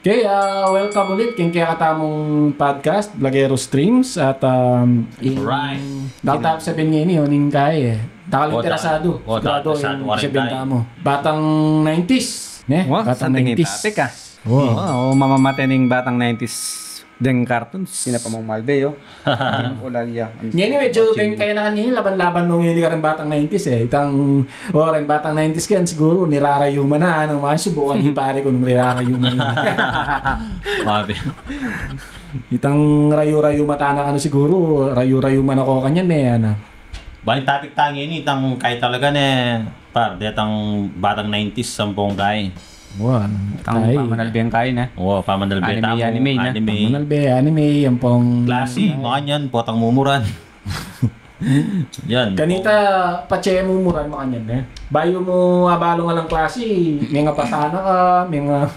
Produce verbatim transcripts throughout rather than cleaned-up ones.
Okay, ah, welcome ulit keng kekatamung podcast, Blagero Streams, at, um, in, Alright. Dahil tayo sabihin ngayon, yun yung kaya eh. Takal interesado. Sigurado yung sabihin tayo. Batang nineties, ne? Batang nineties. Wow, mamamatay ning batang nineties deng cartoons. Sina pa mong Malbe, oh. Ulan ya. Ngayon, medyo kaya na kanina, laban-laban nung hindi ka rin batang nineties eh. Itang, o rin batang nineties ka yan, siguro, nirarayo man na, ano, mga subukan ni pare kung nirarayo man na. Mabi. Itang rayo-rayo mata na, ano, siguro, rayo-rayo man ako kanyan eh, ano. Bali, topic tayo ngayon, itang kaya talaga ne, par, detang batang nineties, sampung kaya. Wow, itang pamanalbe ang kaya ne. Wow, pamanalbe. Anime, anime ne. Pamanalbe, anime, yan pong klase, mga yan, potang mumuran. Yan. Kanita, patse mumuran, mga yan ne. Bayu mu abalung alang klase, may nga pasana ka, may nga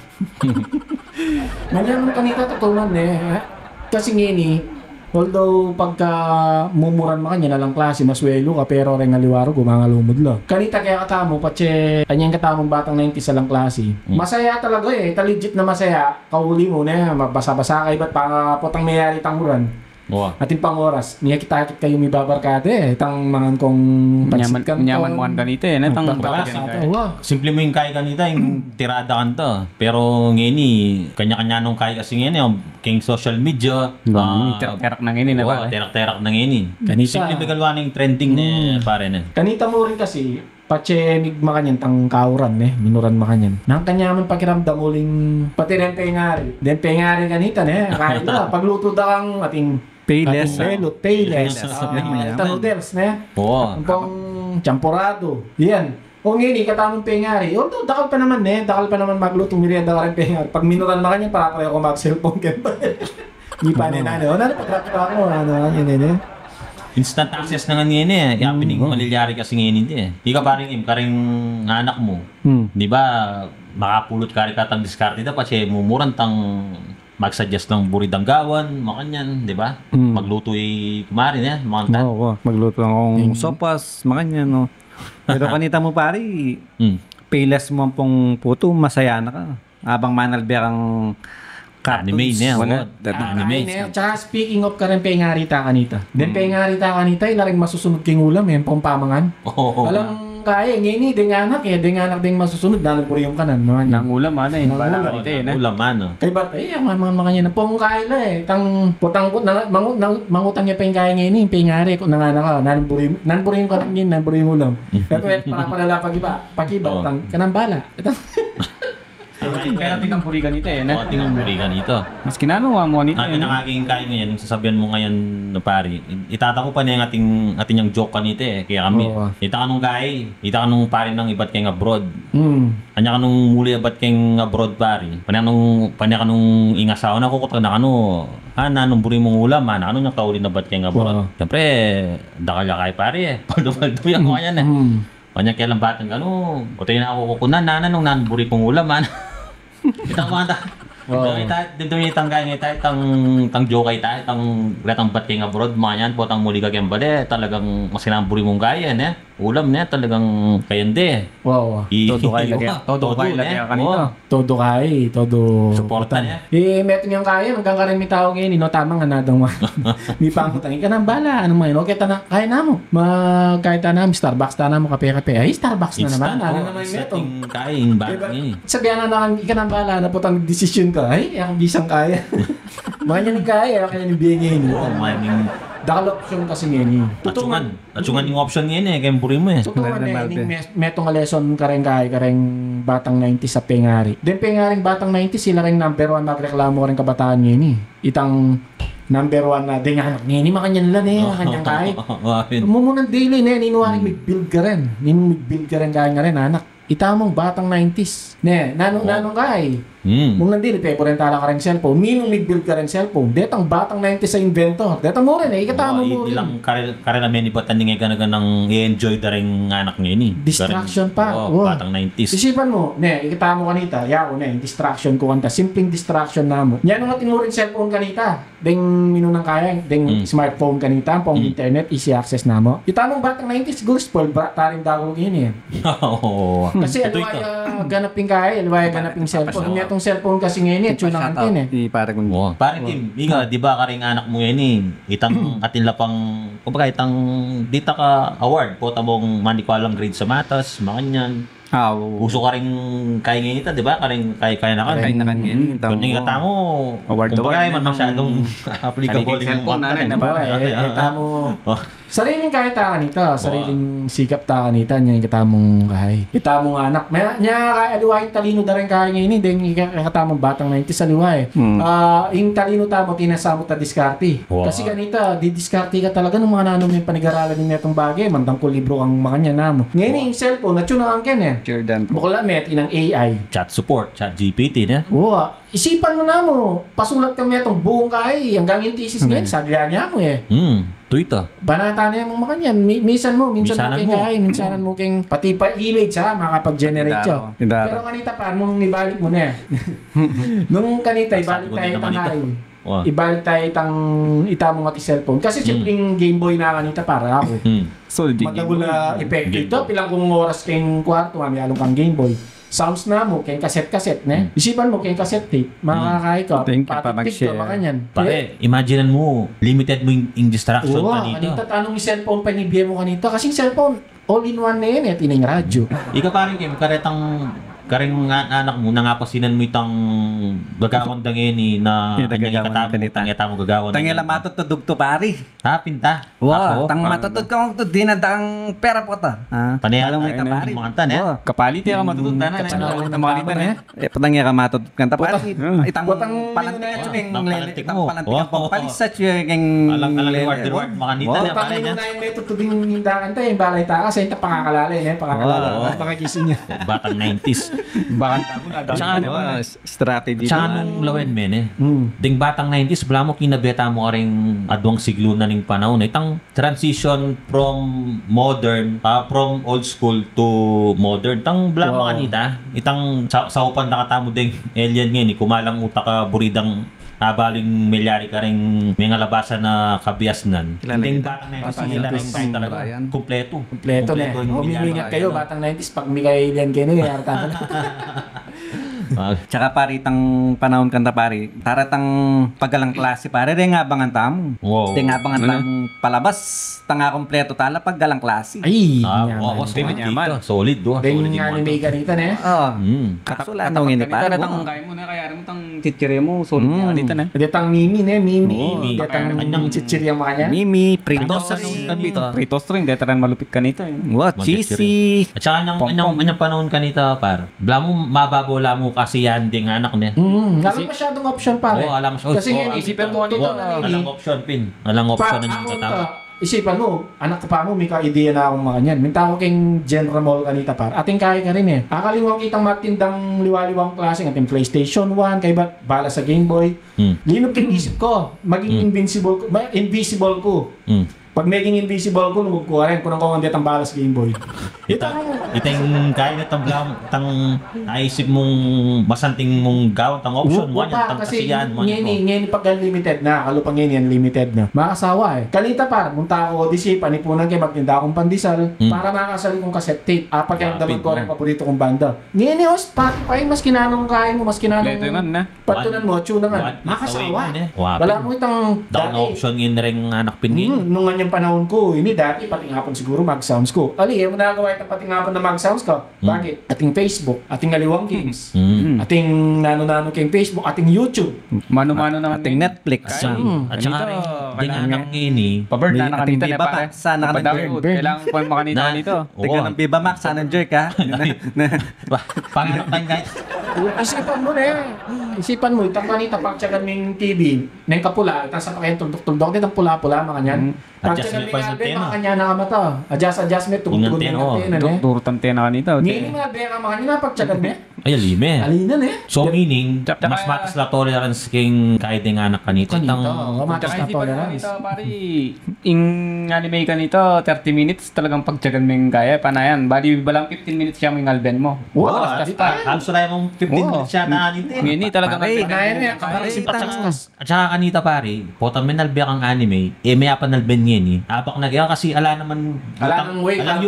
Manyaman kanita, totoo man ne. Kasi ngeni, although pagka mumuran makanyan alang klase, maswelu ka, pero reng aliwa ru, gumangalumud la. Kanita kaya katamu, patse, anyang katamung batang nineties alang klase. Masaya talaga eh, ta legit na masaya, kauli mu ne, mabasa-basa ka, ibat pa nga potang mayari tang uran. Atin pang oras, miyakit-akit kayu mibabarkada eh, itang mangan kong pansit kanton. Nyaman mu kanita eh, ne? Itang barkada kanita. Simple mu ing kaya kanita, ing tirada kanta. Pero ngeni, kanya-kanya nung kaya kasi ngeni, keng social media, terak-terak na ngeni, ne, pare? Terak-terak na ngeni. Simple mu ing kalwa ning trending ne, pare, ne? Kanita mu rin kasi, patse mig makanyan tang kauran ne, minuran makanyan. Nang kanyaman pakiramdam uling pati ren pengari. Den pengari kanita ne, kaya la, paglutu da kang ating payless, payless, payless. Ita noodles ne. Ampong champorado. Yan. O ngeni, katamung pengari. Although dakal pa naman ne, dakal pa naman maglutu merienda karing pengari. Pag minuran makanyan, para-pareho ko mag-cellphone kaya. Di pa ne, nanu, o nanu, pagrap pa ako, ano, yun, yun, yun. Instant access na nga ngeni eh. Yapin ing malilyari kasi ngeni di eh. Ika, pare Kim, karing anak mu, di ba, makapulot ka rin katang diskarte da, patse mumuran tang mag-suggest nang buri dang gawan, makanyan, di ba? Maglutu i kumari ne, makanyan. Oo, maglutu lang kung sopas, makanyan, no? Pero kanita mu, pare, payless mu ampong putu, masaya na ka. Abang manalbe kang cartoons. Anime ne, anime. Tsaka speaking of karing pengari ta kanita. Den pengari ta kanita, ila ring masusunud king ulam eh, ampong pamangan. Alang kaya, ngeni, deng anak eh, deng anak deng masusunud, nanung buri yung kanan, no? Nang ulam, ano eh, nang ulam. Ulam, ano. Kaya ba, eh, ang mga, mga makanyan, ampong kaya la eh, tang, potang, pot, nang, mangu-, nang, mangutang ya pa ing kaya ngeni, pengari, kung nang anak ka, nanung buri, nanung buri yung kanan ngeni, nanung buri yung ulam. Pero, eh, para, para la pag-iba, pag-iba, tang, kanang bala. Pero atin kang buri kanita eh, ne? O, atin kang buri kanita. Maski nanu, wa mu kanita eh, ne? Atin ang aking kaya ngayan, ing sasabian mu ngayan, pare. Itata ku pa ne ing atin, atin yang joke kanita eh, kaya kami. Ita ka nung kaya, ita ka nung pare nang ibat keng abroad. Anya ka nung muli abat keng abroad, pare. Pane ka nung, pane ka nung ing asawa na, kukutang na kanu, ah, nanung buri mung ulam, ah, nanu nya kauli na abat keng abroad. Siyempre, dakal ya kaya, pare eh. Paldo-paldo ya, kaya ne. Kanya kelang batang kanu, o tayo na aku kukunan, nana, nung nanung buri kung ulam, ana. Itang mata. Dito itang kaya, itang, itang joke, itang, itang bat keng abroad, makanyan, potang muli ka keng bale, talagang maski nanung buri mung kaya, ne? Ulam, ne? Talagang kaya, ne? Todo kaya lagi, todo kaya lagi kanita. Todo kaya, todo suporta ne. Eh, metung yang kaya, anggang karin mitau ngeni, no, tama nga na dang wa. Mipangutang, ika nang bala, ano man, okay, tana, kaya namu. Magkaya ta namu, Starbucks ta namu, kape-kape. Ay, Starbucks na naman, ano naman metung. Instant, o, instant ing kaya, ing bala ngeni. Sabian na naman, ika nang bala, ano potang desisyon ka. Ay, ako bisang kaya. Makanyan ing kaya, kaya ning bie ngeni. O, makanyan. Dakal opsyon kasi ngeni. Tutungan. At yung option ngeni eh, keng buri mu eh. Tutungan ne, ning metung a lesson kareng kaya, kareng batang nineties a pengari. Deng pengaring batang nineties, ila reng number one magreklamu kareng kabataan ngeni. Itang number one na, deng anak ngeni, makanyan la ne, makanyan kaya. Mumunang dili ne, ninu aring mig-build karen. Ninu mig-build karen kaya ngaren, anak. Ita mung batang nineties. Ne, nanung, nanung kaya. Mung nang dili, favoran tala kareng cellphone. Ninung mig-build kareng cellphone? Detang batang nineties a inventor. Detang mu rin eh, ikatamu mu rin. Ilang karela, karela menibatan ning e gana-ganang i-enjoy da reng anak ngeni. Distraction pa. O, batang nineties. Isipan mu, ne, ikatamu kanita, yaku ne, distraction ku kanita. Simpleng distraction namu. Nya nung atin mu rin cellphone kanita. Deng minunang kaya, deng smartphone kanita, ampong internet, easy access na mu. Ita mung batang nineties, siguru spoiled brat ta rin dakal ngeni e. Oo. Kasi aliwa ya ganap ing kaya, aliwa ya ganap ing cellphone. Ing metung cellphone kasi ngeni, atyu nang antenna e. Pare Kim, ika, di ba, karing anak mu ngeni, itang atin la pang, kumbaga, itang dita ka award, pota mung manikualang grade sa matas, makanyan. Ah, oo. Uso karing kaya ngeni ta, di ba? Karing kaya, kaya na kan. Kaya na kan ngeni, tama. Kundi katamu, award, kumbaga, award, man masyadung applicable ing cellphone na, di ba? Katamu. Sariling kaya ta kanita, sariling sikap ta kanita, nya ing katamung kaya. Katamung anak. Nya, nya, kaya aliwa ing talinu da ring kaya ngeni, deng ika-, katamung batang nineties, aliwa e. Ah, ing talinu tamu, atin na sa mu ta diskarte. Kasi kanita, didiskarte ka talaga nung mananu mu ing panigaralan ning metung bage, mandang ku libru kang makanyan na mu. Ngeni, ing cellphone, atyu nang antenna e. Bukula met, inang A I. Chat support, chat G P T, ne? Wa. Isipan mu na mu, pasulat kang metung buung kaya, anggang ing thesis ngeni, saglia na mu e. Hmm, Twitter. Banatan na mu makanyan, mi-, minsan mu, minsan mu keng kaya, minsanan mu keng, pati pa image ha, makapag-generate ya. Pero kanita pa, nung ibalik mu na e. Nung kanita, ibalik ta itang kaya. Ibalik ta itang, ita mung ating cellphone. Kasi siyempre ing Game Boy na kanita para aku. Madagul a epekto ita, pilan kung oras keng kwartu, mamialung kang Game Boy. Sounds na mu, keng kaset-kaset, ne? Isipan mu, keng kaset tape, makakaya ka, patik-tik ka, makanyan. Pare, imaginan mu, limited mu ing, ing distraction kanita. Kanita, tanung ing cellphone pa ing ibie mu kanita, kasi ing cellphone, all in one na yan e, atin ing radyo. Ika, pare Kim, karetang, kareng anak mu, nung apasinan mu itang gagawan da ngeni na, itang gagawan kanita. Itang gagawan. Tang e la matutudtudug tu, pare. Ha, pinta? Wa, tang matutudtudug tu, dinan dang pera pota. Ha? Panayal mu ita, pare. Makanta, ne? Kapali, di ka matutudtudug, ne? Kapali, di ka matutudtudug, ne? E, patang e ka matutudtudug kanita, pare. Itang palantik, itang palantik, itang palis sa tiyeng. Alang, alang reward, reward makanita, ne, pare, ne? Itang minuna ing metutudtudug ing dakan ta, ing balay ta, kasi ita pangakalala, ne? Pangakalala. Pangagising ya. Batang nineties. Bakanta mu na, strategy. Tsaka nung lawen me, ne? Ding batang nineties, balamu kinabe tamu karing aduang siglo na ning panaun, ne? Itang transition from modern, ah, from old school to modern. Itang balamu kanita, itang sa-, saupan na katamu ding alien ngeni, kumalang utak a buri dang abaling milyari karing mengalabasan a kabiasnan. Ding batang nineties, kilala na tamu talaga. Kumpleto. Kumpleto, ne? Kumpleto ing milyari. Mimingat kayu, batang nineties, pag mika-alien kayu, ne? Yari tamu na. Tsaka, pare, itang panaun kanita, pare, taratang pagalang klase, pare, deng abangan tamu. Deng abangan tamu palabas, tang akumpleto tala pagalang klase. Ay, nyaman. Solid, wa. Deng anime kanita, ne? Kasu la nung ini, pare. Kaya mu na, kaya mu tang chichirya mu, solid kanita, ne? Itang Mimi, ne? Mimi. Itang chichirya mu kanyan. Mimi, Pritos Ring. Pritos Ring, deta rin malupit kanita, e. Wa, cheesy. At saka anyang, anyang panaun kanita, par. Balamu mababo la mu kasi yan ding anak, ne? Mm, alang masyadung option, pare. O, alang masyadung. Kasi ngeni, isipan mu, alang option, pin. Alang option na yung katao. Isipan mu, anak ku pa mu, mika-idea na kung makanyan. Minta ku keng General Mall kanita, par. Atin kaya karin, e. Akaliwang kitang magtindang liwa-liwang klaseng, atin PlayStation one, kaybat balas a Game Boy. Linub keng isip ku, maging invincible ku, ma-, invisible ku. Pag meging invisible ku, lumub ku karin, kunan ku ngan detang balas Game Boy. Ita, ita ing kaya na tang, tang naisip mung masanting mung gawan, tang option mu, tang kasi kasiyahan mu, ngeni, ngeni pag unlimited na, kalupa ngeni unlimited na. Makasawa, e. Kanita, par, munta ku, disi, panipunan ke, magtinda kung pandesal, para makasali kung cassette tape. Apat yang daman ku reng paborito kung banda. Ngeni, o, Spotify, maski nanung kaya mu, maski nanung patunan mu, atyu na ngan. Makasawa. Balamu itang dati. Option ngeni reng anak pin ngeni. Nung anyang panaun ku, ini dati, patingapun siguru mag-sounds ku. Ali, e mu nagawa itang patingapun na mag-sounds ku. Bakit? Ating Facebook, ating aliwang games. Ating nanu-nanu keng Facebook, ating YouTube. Manu-manu na ating Netflix. At saka ding anak ngeni. Pabird na ating Viva Max, sana ka nang Viva Max. Kailangan ku makanita nito. Tignan ng Viva Max, sana jerk, ha? Pangarapan, guys. Isipan mu, ne. Isipan mu, itang kanita pagtyagan ming T V, neng kapula, itang sa pakiyan tuldok-tuldok, itang pula-pula, makanyan. Pagtyagan ming antena, makanyan na kamata. Adjust, adjust me, tugun-tugun ming antena, ne. Durut antena kanita. Ngeni, makanyan na pagtyagan me. Ay, alime. Alinan e. So, meaning, mas matas la tolerance keng kaya deng anak kanita. Kanita, o, matas la tolerance. Pari, ing anime kanita, thirty minutes, talagang pagtyagan meng kaya, panayan. Bali, balang fifteen minutes ya meng alben mu. Wow, halos wala mung fifteen minutes ya. Ngeni talagang alben. Panayan e, kaparis ing patas. At saka kanita, pari, potang menalbe kang anime, e, me apanalben ngeni. Abak na kaya kasi ala naman, ala nang way, ala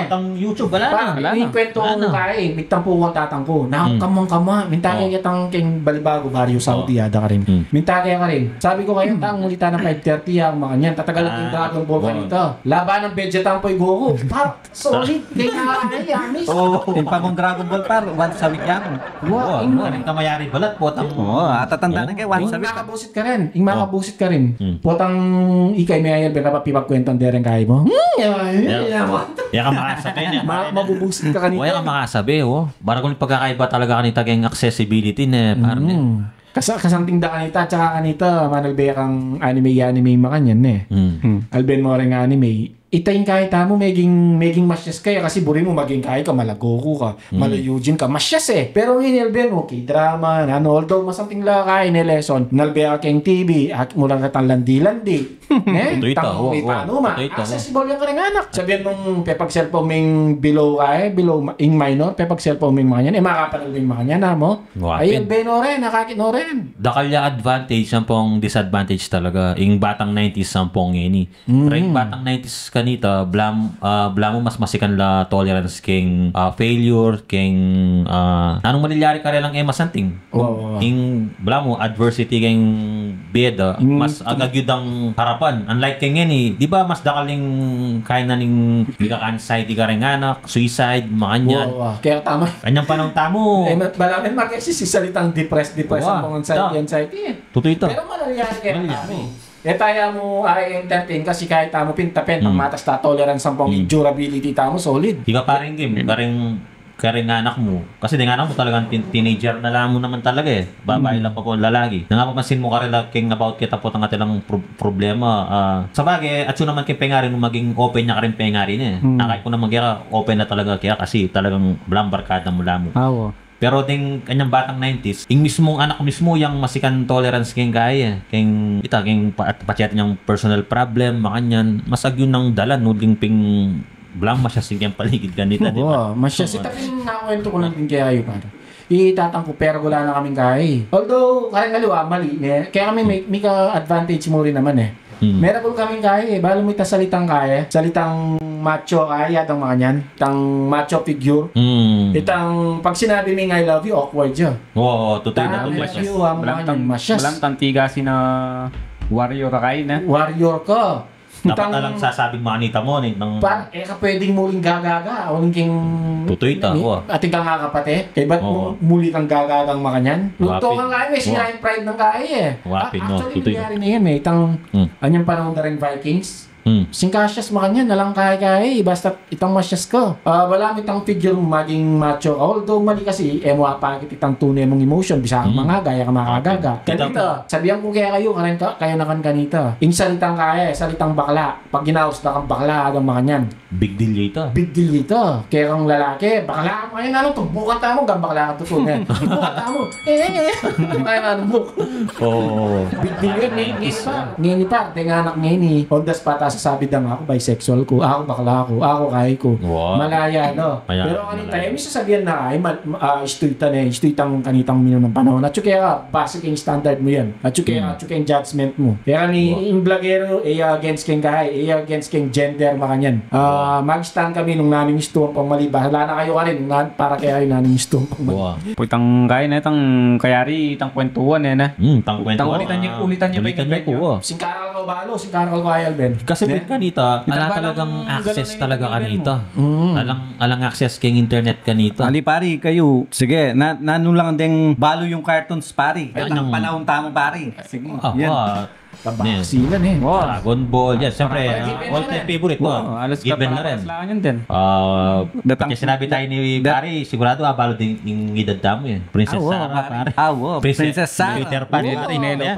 nang YouTube, ala na. Ala na. Ing kwento ku kaya, migtampu ku kang tatang ku. Nakakamang kama, minta ke ketang keng Balibago, Barrio Saudi, ada karin. Minta ke karin. Sabi ku kaya, tang, ulitan na five thirty ya, makanyan. Tatagalan ing Dragon Ball kanita. Laban ng Vegeta ampo i Goku. Par, solid, kaya nga, ay, amis. O, ing pamung Dragon Ball, par, once a week yan. Wa, ing, ing kamayari balat, potang. O, atatanda na kaya, once a week. Ing makabusit karin, ing makabusit karin. Potang ikay me ayal, beka pa pipagkwentan dereng kaya mu. Hmm, ya, ya, ya, ya, ya. Ya ka makasabi, ya. Ma-, mabubusit ka kanita. Wa, ya ka makasabi, o. Barang kung pagkakaiba talaga kanita keng accessibility ne, par, ne. Kasa-, kasanting da kanita, at saka kanita, manalbe kang anime, anime makanyan, ne. Alben mu reng anime. Ita ing kaya tamu, meging, meging masyas kaya, kasi buri mu maging kaya ka, mala Goku ka, mala Yujin ka, masyas e. Pero ngeni alben mu, K-drama, nanu, although masanting la kaya ne lesson, nalbe ka keng T V, at mula ka tang landi-landi. Ne? Tutu ita, tang wa, wa, panu ma. Tutu ita, wa. Accessible yan kareng anak. Sabian mung pepag-cellphone meng below kaya, below ma-, ing minor, pepag-cellphone meng makanyan, e, makapanalbe meng makanyan, a mo? Wa, ay, pin. Alben no rin, nakakit no rin. Dakal ya advantage, ampong disadvantage talaga. Ing batang nineties, ampong ngeni. Reng batang nineties kanita, blam-, ah, blam mu mas masikan la tolerance keng, ah, failure, keng, ah, nanung malilyari karelang e masanting. Wa, wa, wa. Ing blam mu, adversity keng bie da, mas agad yu dang harapan. Unlike keng ngeni, di ba, mas dakal ing kaya na ning mika-anxiety kareng anak, suicide, makanyan. Wa, wa. Kaya tama. Kanyang panahun tamu. E, ma-, balamu, marka ing salitang depressed, depressed, ampong anxiety, anxiety e. Tutu ita. Pero malilyari kaya tama. E, taya mu, ay, entertain kasi kaya tamu pin, tapin, pang matas ta tolerance, ampong durability tamu, solid. Ika, pareng game, kareng, kareng anak mu. Kasi deng anak mu talagang teen-, teenager na la mu naman talaga e. Babai la pa po, lalaki. Nung mapapansin mu karela keng about keta potang atelang pro-, problema, ah, sabagay, atsu naman keng pengari nung maging open ya kareng pengari ne. Akay ku naman kaya open na talaga kaya kasi talagang blam barkada mu la mu. Awa. Pero deng kanyang batang nineties, ing mismung anak mismu yang masikan tolerance keng kaya, keng ita, keng pa-, at pati at niyang personal problem, makanyan, mas agyu nang dalan, uling ping blam masyas ing keng paligid kanita, di ba? Wa, masyas. Ita pin, nakwento ku lang din kaya yu, pare. I tatang ku, pero wala na kaming kaya e. Although, kareng aliwa, mali, ne? Kaya kami may, may ka-advantage mu rin naman e. Meron kaming kaya e. Balu mu ita salitang kaya, salitang macho kaya, itang makanyan, itang macho figure. Itang pag sinabi ming "I love you", awkward ya. Oo, tutu. Itang "I love you", ah, makanyan, masyas. Balantang tigas na warrior ka kaya, ne? Warrior ka. Dapat itang na lang sasabing makanita mu, ne, itang pa, e ka pwedeng muling gagaga, uling keng tutu ita, wa. Atin kang kakapate, kaybat mu-, muli kang gagagang makanyan. Luto kang kaya, e, sira ing pride nang kaya e. Wa, pin, no, actually, tutu ita. Nangyari na yan e. Itang, anyang panahun da ring Vikings, singkasya makanyan, alang kaya-kaya e, basta itang masyas ka. Ah, balamu itang figure mu maging macho ka. Although mali kasi, e mu apakit itang tune mung emotion, bisa kang mangaga, e ka makagaga. Kanita, sabian ku kaya kayu, kareng ka-, kayanakan kanita. Ing salitang kaya e, salitang bakla. Pag inaus da kang bakla, agang makanyan. Big deal ya ita. Big deal ya ita. Kaya kang lalaki, bakla ka makanyan, nanu, tumbukan tamu, agang bakla ka tutu, ne. Tumbukan tamu. E, e, e. Makanyan, nanu mu. Oo. Big deal yan, ngeni, ngeni pa. Ngeni pa, deng anak ngeni. On the spot, sasabi da, "Aku bisexual ku, aku bakla ku, aku kaya ku." Wa. Malaya, no? Pero kanita, e, misan sabian na, ay, ma-, ma-, ah, istu ita ne, istu itang kanitang minunang panahun. Atsu kaya, base keng standard mu yan. Atsu kaya, atsu keng judgment mu. Kaya kami, ing blagero, e ya against keng kaya, e ya against keng gender, makanyan. Ah, mag-stand kami nung nanung istu ampong mali. Bahala na kayu karin, nung nan-, para kaya nanung istu ampong mali. Wa. Itang kaya ne, itang kayari, itang kwentuan e, ne? Hmm, itang kwentuan. Itang ulitan ya, ulitan ya, ulitan ya, kwentuan. Singkarakal ku balu, singkarakal ku kaya, Alben. Kasi, ne? Pin kanita, ala talagang access talaga kanita. Alang, alang access keng internet kanita. Ali, pari, kayu, sige, na-, nanu lang deng balu yung cartoons, pari. Itang panahun tamu, pari. Sige. Ah, yan. Wa. Kabasilan e. Wa. Dragon Ball, yan. Siyempre, ah, all-time favorite, wa. Halos given na rin. Kaparehas lang yan din. Ah, pag sinabi tayo ni pari, sigurado, ah, balu din yung edad tamu e. Princess Sarah, pari. Ah, wa. Princess Sarah. Peter Pan. Wa. Yan, yan.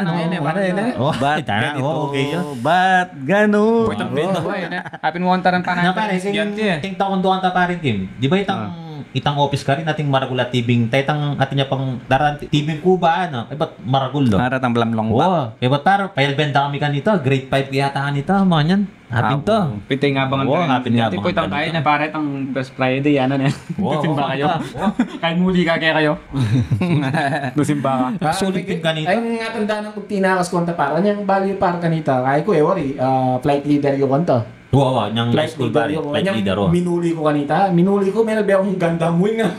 Ano, ano, ano, ano? Oh, bat ganito, okay, yun. Bat ganun. Pwede ang benta ko, eh, na. Apin mo ang tarang pangalan. Na, pare, sing, sing taon doon ta, pare, Kim. Di ba itang, itang office ka rin, ating maragul a T V, tay tang, ating ya pang daran, T V Cuba, ano? Eh, ba't maragul, lo? Para tang blamlong ba? Oo. Eh, ba't, pare, payalben da kami kanita, grade five yata kanita, mga yan. Apin to. Pintay nga bang. Wow, apin nga bang. Pwede tayo na, pare, tang Best Friday, ano na. Wow, simba kayo. Wow. Kaya muli ka, kaya kayo. Simba ka. Sulit din kanita. Ay, nga tanda na kung tinakas ko anta, pare. Anyang bali, pare, kanita. Kaya ko, eh, wari, ah, flight leader yung kanta. Wow, wow, niyang flight leader, pare. Flight leader, oh. Minuli ko kanita. Minuli ko, meron ba akong Gundam wing, ah?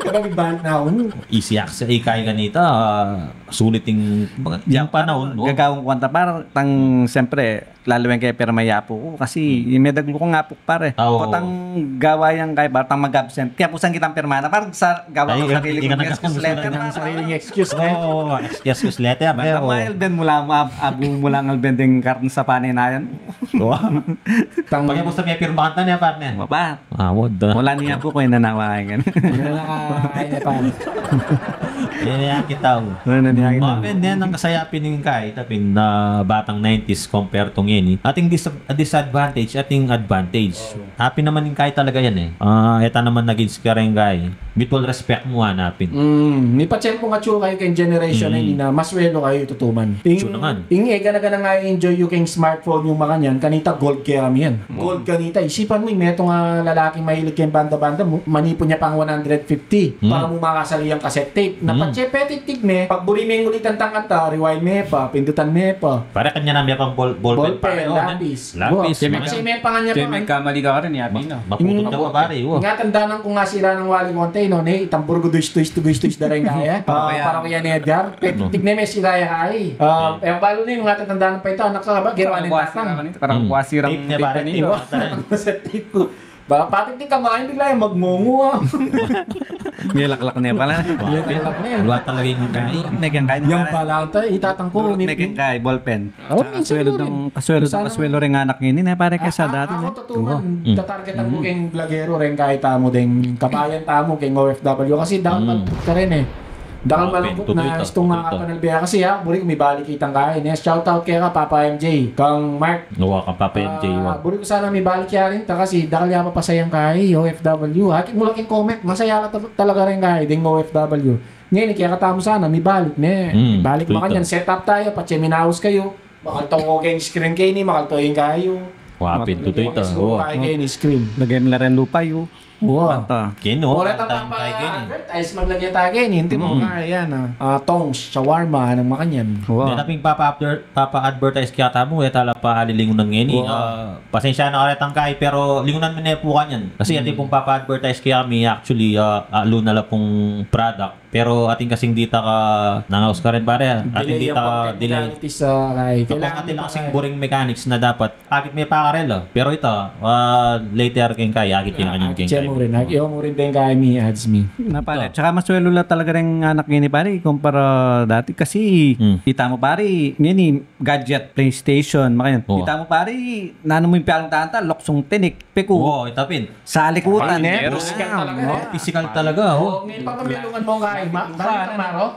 Kapag ibalik na ako, no? Easy access, ikay kanita, ah, sulit yung, yung panahon, no? Gagawin ko kanta, pare, tang, siyempre, lalo yung kaya pirma yapu ko. Kasi, hmm, yung medaglu kong apu ko, pare. Ah, oo. Potang gawa yang kaya, batang mag-absent. Kaya pusan kitang pirma na, parang sa gawa ko sarili kong excuse letter, pare. Sariling excuse, eh. Oo, excuse letter, eh. Basta oo. Mailben mu lang, ab-, abu mu lang alben ding karton sa panay na yan. Oo. Pag gusto niya pirmahan na niya, partner. Baba. Ah, wala. Wala niya po ko yung nanawagan. Wala na ka, ay, na pa. Yan na yan kita, oh. Wala na niya kita. Mga pen, yan ang kasaya pin ning kay, tapin na batang nineties compare to ngeni. Ating dis-, disadvantage, ating advantage. Oo. Happy naman ning kay talaga yan, eh. Ah, eta naman naging sikareng kay. Mutual respect mu, hanapin. Mm, mipatsyempo nga tsu kayu keng generation na ini na maswelo kayu itutuman. Ing, tsu naman. Ing e gana-gana nga enjoy yu keng smartphone yu makanyan, kanita gold kaya kami yan. Gold kanita, isipan mu, ing metung a lalaking mahilig keng banda-banda, mu-, manipun ya pang one hundred fifty para mu makasali yang cassette tape. Na patse petitig me, pagburi me ing ulitan tang kanta, rewind me pa, pindutan me pa. Pare, kanyan na me pang ball, ball pen, pare, oh, lapis. Lapis, kaya me, kaya me pangan ya pa. Kaya me kamali ka rin, yapi na. Maputut na pa, pare, oh. Nga tandanan ku nga sira nang wali konti, no, ne, itang burgu duis, duis, duis, duis, dareng kaya. Parang kaya ne, dar, petitig ne me sira ya, ay. Ah, e, balu ne, nga tandanan pa ita, anak ka ba, ginawa ne tatang. Parang kuwasi rang tape ne, pare, tape ne, oh. Sa tape ku. Ba, pati di ka main, bigla yang magmungu, ah. Nilaklak ne pala. Nilaklak ne. Wala talaga yung kay. Yang pala, ito, itatang ku, ne keng kay, ballpen. Oh, kaswelo dang, kaswelo dang, kaswelo ring anak ngeni, ne, pare, kesa dati, ne. Ako, tutukan, tatargetan ku keng blagero, reng kay tamu, deng kabayan tamu, keng O F W, kasi dakal man ka rin, eh. Dakal malungkut na istung nga kapanalbe kasi, ha, buri ku mibalik itang kay, ne. Shout out keka, Papa M J, kang Mark. Nawa kang Papa M J, wa. Buri ku sana mibalik ya rin ta kasi dakal ya mapasayang kay, O F W. Akit mu la keng comment, masaya la ta-, talaga reng kay, deng O F W. Ngeni, kaya katamu sana, mibalik, ne. Balik, makanyan, set up tayu, patse minaus kayu. Makaltaw ko keng screen keni, makaltaw ing kayu. Wa, pintu tu ita. Wa. Keni screen. Lagay mu la ren lupa yu. Wa. Keni, o, ora ta papa-advertise, maglagay ta keni. Inti mu kaya na. Ah, tongs, shawarma, nang makanyan. Wa. Deta ping papa-adver-, papa-advertise kaya tamu, e tala pa alilingunan ngeni. Wa. Ah, pasensya na karetang kay, pero lingunan me ne pu kanyan. Kasi ati pung papa-advertise kaya mi, actually, ah, alu na la pung product. Pero atin kasing dita ka nangaus ka rin, pare. Atin dita ka delay. Delay ang pagka-, mechanics sa kay. Kailangan atin kasing buring mechanics na dapat akit me pakarela. Pero ita, ah, later keng kay, akit keng kanyan keng kay. Akit mu rin, akit mu rin deng kay mi, ads mi. Na, pare, tsaka maswelo la talaga reng anak ngeni, pare, kumpara dati. Kasi ita mu, pare, ngeni, gadget, PlayStation, makanyan. Ita mu, pare, nanu mu ing pialung tanta, luksung tinik, piku. Wa, ita pin. Sa likutan. Physical talaga, no? Physical talaga, o. O, ngeni, pag milungan mu kay, ma-, balik ka, Maro?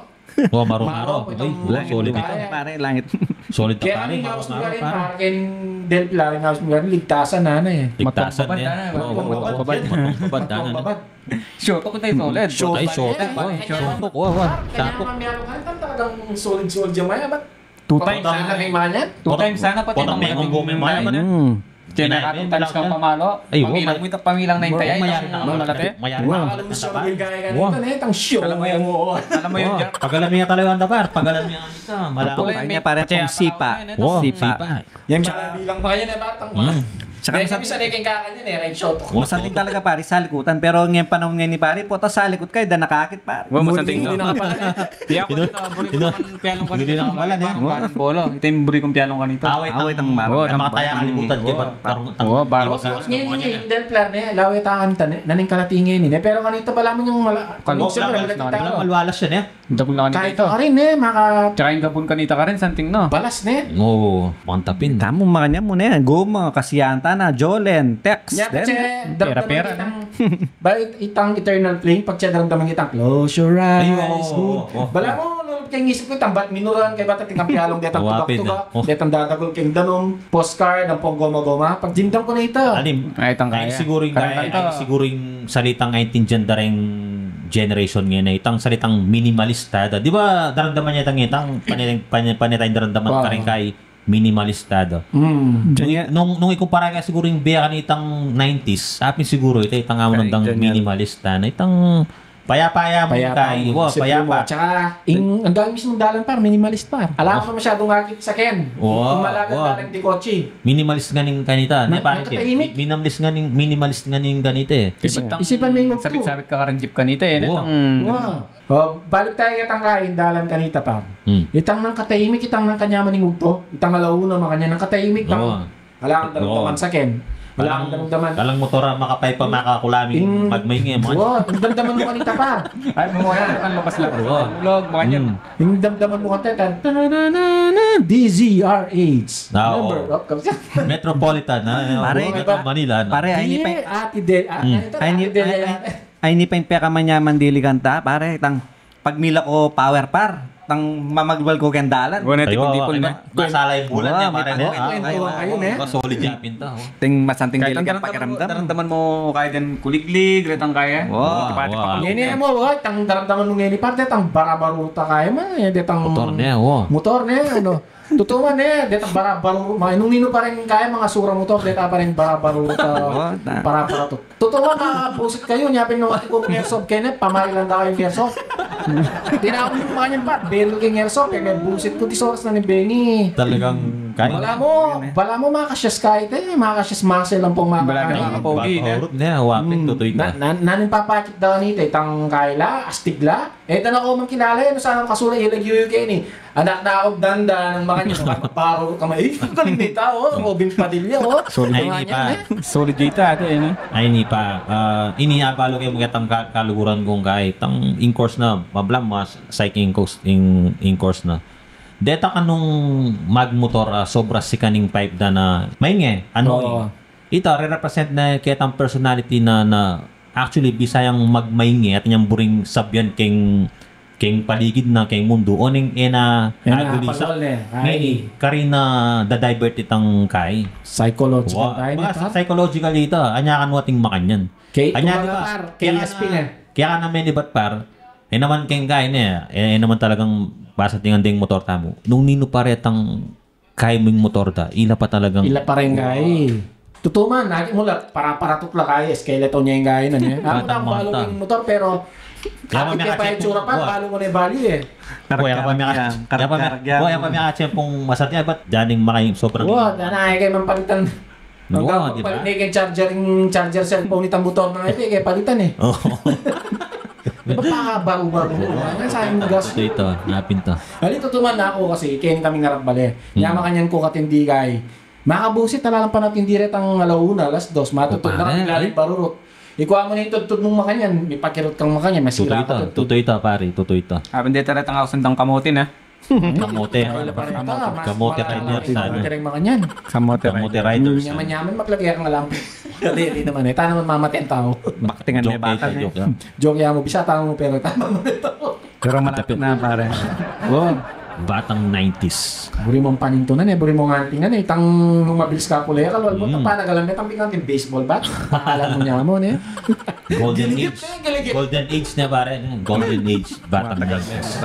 Oh, maru-maru. Ay, oh, solid ita. Pare, langit. Solid ita, pare. Kaya kami, maru-maru, pare. Kaya kami, Del Pilar, kami, ligtasan na, ano, eh. Ligtasan, eh. Matong babad, ano, eh. Oh, matong babad. Matong babad, ano. Matong babad. Short talk tayo, solid. Ay, short talk. Short talk, wa, wa. Kaya kami, ano, talagang solid-solid yung maya, ba't two times sana kay Manyan? Two times sana, pati potang mga may gumamit, Manyan. Hmm. Tiyan na katong times kang pamalo. Ay, wa, pamilang mo ita, pamilang na intay. Mayari na malaki. Mayari na. Wow. Alam mo siya, bigay ka nito, ne, tang show. Alam mo yun. Alam mo yun, Jack. Pagalan niya talaga ang dabar. Pagalan niya ang isa. Malaki. Pagpulay niya, pare, tong sipa. Wow, sipa. Yan, bilang pa yan, eh, batang. Tsaka kami sa tingin kakan yan, eh, right shot. Masanting talaga, pare, sa likutan. Pero ngayon panahon ngayon ni pare, pota sa likut kayo, da nakakit, pare. Wa, masanting na. Di ako, ito, buri ko naman piyalong kanita. Hindi na pala, eh. Parang bolo. Ito yung buri kong piyalong kanita. Away, away, tang maro. Ay, makataya ka limutan, di ba? Tarong, tarong. Wa, baro. Iwas, iwas, ngayon, ngayon, Del Pilar, ne, laway tangan ta, ne, naning kalatingan, ne. Pero kanita pala mo yung mala-, siyempre, malaki tao. Malwalas yan, eh. Kahit ka rin, eh, maka- Tsaka yung gabon kanita ka rin, santing, no? Balas, ne? Oo, pantapin. Tamo, makanya mo, ne. Goma, kasiyanta na, Jolen, text. Pera-pera, no? Ba, it-, itang Eternal Flame, pag siya daramdaman kitang, "Close your eyes." Ay, oo, oo, oo. Bala mo, lulub kayong isip ko, itang bat minuran, kay bata tingkang piyalong, detang tugak-tugak, detang dadagol kayong danum, postcard, ang pong goma-goma. Pag dimdam ko na ita. Alim. Ay, itang kaya. Siguro yung, ay, siguro yung salitang aintindihan da ring generation ngayon, itang salitang minimalista. Di ba, daramdaman niya itang, itang, panitay, panitay daramdaman ka rin kay minimalista do. Mm. Nung, nung, nung ikumpara ka siguro yung biya kanitang nineties, apin siguro, ita, itang amo nang minimalista na, itang payapa-payapa mo kay, wa, payapa. Tsaka, ing, ang dami mismong dalan, par, minimalist, par. Ala ko masyadong akit sa ken. Wa, wa. Malagan dalan di kotse. Minimalist nga ning kanita, ne, pare, minimalist nga ning, minimalist nga ning kanita, eh. Isipan mo yung sabit-sabit ka karang jeep kanita, eh, ne? Wa. Wa. O, balik tayo kitang kain, dalan kanita, par. Hmm. Itang nang katahimik, itang nang kanyaman ning ugto, itang alauna, makanyan nang katahimik, tang alang daramdaman sa ken. Alang daramdaman. Alang motor a makapay pa, makakulaming magmainge, man. Wa, damdaman mo kanita, par. Ay, mo nga, ang lukas lang. Wa. Ulog, makanyan. Hmm. Yung damdaman mo kanita, tan, tananana, D Z R H. Ah, oo. Number, oh, Metropolitan, ah, pare, Metro Manila, no? Pare, ay ni pa, Ate Del, ah, hmm, ay ni pa, ay, ay, ay, ay ni pa yung pekamanyaman dili kanta, pare, tang pagmila ko power, par, tang mamagwal ko keng dalan. Wa, ne, tipon-tipon na. Masala yung bulan niya, pare, ne? Ay, ay, ay, ay, ay, solid yung pinta, oh. Ting masanting dili kang pakiramdam. Daramdaman mo kaya den kuliglig, retang kaya. Wa, wa. Ngeni mo, wa, tang daramdaman mo ngeni, par, detang barabaruta kaya, ma, eh, detang motor ne, wa. Motor ne, ano. Tutu man, eh, detang barabaru-, ma-, nung ninu pa rin kaya, mga sura motor, deta pa rin barabaruta, para, para tu-, tutu man, mabusit kayu, nya pin nung ati kung airsoft kayu, ne, pamarilan da kayu airsoft. Di na ako yung mga yan, par, baril keng airsoft, eh, kaya busit ko, di soras na ni Benny. Talagang kaya. Bala mo, bala mo, makasyas kahit, eh, makasyas muscle lang pong makakain. Bala ka makapogi, ne? Bala ka, ne, wapit, tutuy ka. Na, na, naning papakit daw nita, itang kaila, astig la. E ta na ko mang kilala yan, sana kasula ilag yuyu keni. Anak na akong dandan, ang mga niya, kaparo ka may, eh, galing nita, oh, Robin Padilla, oh. Solid. Ay, ni pa. Solid data, ate, eh, no? Ay, ni pa. Ah, ini abalo kayu mga tang ka-, kaluguran kung kay tang in course na, mablam, mas, psyche in course, in, in course na. Deta kanung magmotor, ah, sobra sikaning pipe da na, mainge, ano, eh. Ita, re-represent na ketang personality na, na actually, bisa yang magmainge at nyang buring sabyan keng, keng paligid na, keng mundu. O neng e na agulisa. Ngeni, karin na da-divert itang kay. Psychological. Wa, tayo na, mga par. Psychological ita. Anya ka nu ating makanyan. Kay, anya, di ba? Kaya ka na, kaya ka na menibat, par. E naman keng kay ne, e, e naman talagang basa tingan deng motor tamu. Nung ninu pa retang kay mung motor da, ila pa talagang ila pa rin kay. Tutu man, lagi mu la, para-paratuk la kay, skeleton niya yung kay na niya. Ako na, balo yung motor, pero kapit niya pa yung tsura pa, balo mo na yung bali, eh. Kuya pa mi, kuya pa mi, kuya pa mi, atsya pung masat niya, ba't daning makay sobrang. Wa, dana ay kay mampalitan. Wa, di ba? Pag may kay charger, yung charger cellphone itang motor na ito, eh, kay palitan, eh. Oo. Di ba, pakabaru-baru? Ano, sayang gas. Tutu ita, napinta. Ali, tutu man na ako kasi, kaya kami ngarap bale. Hmm. Nya makanyan ko katindi kay. Makabusit, talalang panatindi retang alauna, alas dos, matutug na kami, lalim barurut. Ikuha mo na yung tudtud mong makanyan, may pakirut kang makanyan, masira ka tudtud. Tutu ita, pare, tutu ita. Abang deta retang ako sandang kamote na. Kamote. Kamote riders, kamote riders. Kamote riders. Yaman-yaman, maglagay kang alam. Dali, di naman eh. Tana naman mamatay ang tao. Baktingan may bakal eh. Joke ya mo, bisa tao mo, pero tama mo na tao. Pero malapit na, pare. Oh. Batang nineties. Buri mong panintunan e, buri mong antingan e. Itang mabilis ka pula e, kalwal mo, mm, tapanagalan me, itang bigang baseball bat. Pangalan mo niya mo, ne? Golden Age. Golden Age na, pare. Golden Age. Batang nineties.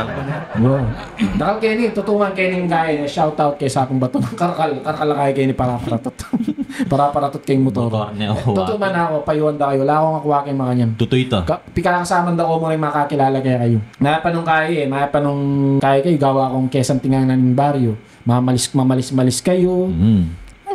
Wow. Dakal keni, tutungan keni ing kayi, shout out kay Sapang Bato. Karakal, karakal kayi keni, para-paratot. Para-paratot keng motor. Motor ne, oh. Tutu man, aku, payuan da kayu. Ala kung akua keng makanyan. Tutu ita. Pikakasaman da ku mu ring makakilala kekayu. Mayap nung kayi e, mayap nung kayi kayu, gawa kung kesantingan na ning baryu. Mamalis, mamalis-malis kayu. Mm.